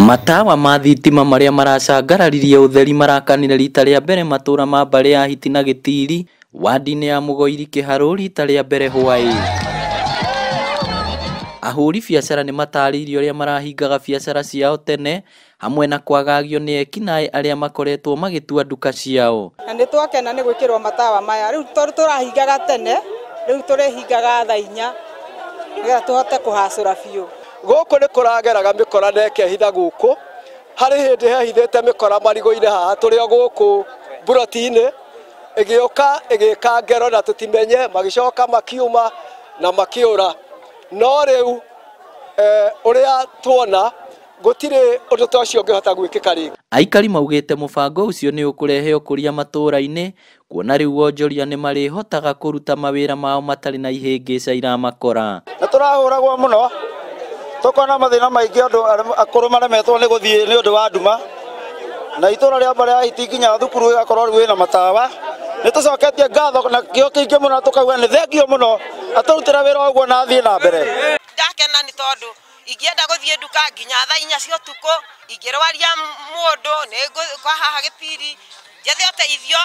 Matawa ma thitima marĩa maracangararirie ũtheri marakanire rita rĩa mbere matũra ma mbarĩ ya Hiti na Gĩtiri wadi-inĩ ya Mũgoiri Kĩharũ rita rĩa mbere hwaĩ. Ahũri biacara nĩmatarĩirie ũrĩa marahingaga biacara ciao tene hamwe na kwagagio nĩ ekinaĩ arĩa makoretwo magĩtua nduka ciao. Na nĩ twakena nĩ gwĩkĩrwo matawa maya rĩu tondũ tũrahingaga tene rĩu tũrĩhingaga thaa inya nĩgetha tũhote kũhacũra biũ. Gũkũ nĩ kũrageraga mĩkora na ĩkehitha gũkũ harĩ hĩndĩ hehithĩte mĩkora marigũ-inĩ haha tũrĩ o gũkũ mburoti-inĩ ĩgĩũka ĩgĩka ngero na tũtimenye magĩcoka makiuma na makĩũra no rĩu ũrĩa tuona gũtirĩ ũndũ ta ũcio ũngĩhota gwĩkĩka rĩngĩ. Aikari maugĩte mũbango ũcio nĩ ũkũrehe ũkũria matũra-inĩ kuona rĩu wonjoria nĩ marĩhotaga kũruta mawĩra mao matarĩ na ihĩngĩca iramakora. Na tũrahũragwo mũno tukona mathĩna maingĩ andũ akũrũ maremetwo nĩ gũthiĩ nĩ ũndũ wa nduma na itũra rĩa mbere ya Hiti nginya thukuru ĩgakorwo rĩu ĩna matawa. Nĩ tũcoketie ngatho na kĩo kĩingĩ mũno tũkauga nĩ thengio mũno atũrutĩra wĩra ũguo na athiĩ na mbere. Ndakena nĩ tondũ ingĩenda gũthiĩ nduka nginya thaa inya cia ũtukũ ingĩrwaria mũndũ nĩ ngũka haha Gĩtiri njethe ũteithio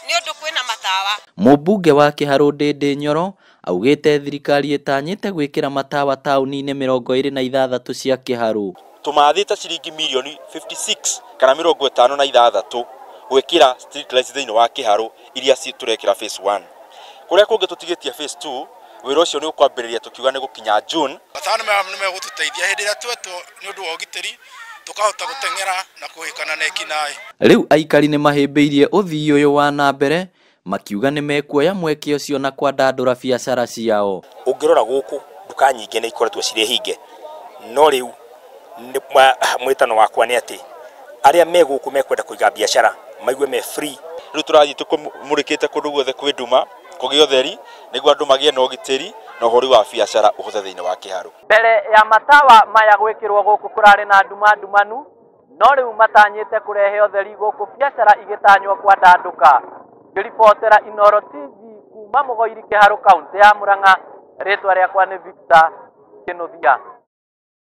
nĩ ũndũ kwĩna matawa. Mũmbunge wa Kĩharũ Ndĩndĩ Nyoro augĩte thirikari ĩtanyĩte gwĩkĩra matawa taũni-inĩ 26 cia Kĩharũ. Tũmathĩte ciringi mirioni 56 kana 56 gwĩkĩra street lights thĩinĩ wa Kĩharũ iria tũrekĩra phase 1. Kũrĩa kũngĩ tũtigĩtie phase 2 wĩra ũcio nĩ ũkwambĩrĩria tũkiuga nĩ gũkinya June. Matawa nĩ megũtũteithia hĩndĩ ĩrĩa twetwo nĩ ũndũ wa ũgitĩri tũkahota gũteng'era na kũhĩkana na ekinaĩ. Rĩu aikari nĩ mahĩmbĩirie ũthii ũyũ wa na mbere makiuga nĩ mekuoya mweke ũcio na kwandandũra biacara ciao. Ũngĩrora gũkũ nduka nyingĩ nĩ ikoretwo cirĩ hinge no rĩu mwĩtano wakwa nĩ atĩ arĩa me gũkũ mekwenda kũiga biacara maigue me free. Rĩu tũrathiĩ tũmũrĩkĩte kũndũ guothe kwĩ nduma kũgĩe ũtheri nĩguo andũ magĩe na ũgitĩri na ũhũri wa biacara ũhũthe thĩinĩ wa Kĩharũ. Mbere ya matawa maya gwĩkĩrwo gũkũ kũrarĩ na nduma ndumanu no rĩu matanyĩte kũrehe ũtheri gũkũ biacara igĩtanywo kwandandũka. Ngĩribotera Inooro TV kuma Mũgoiri Kĩharũ kaunti ya Murang'a, rĩtwa rĩakwa nĩ Victor Kĩnuthia.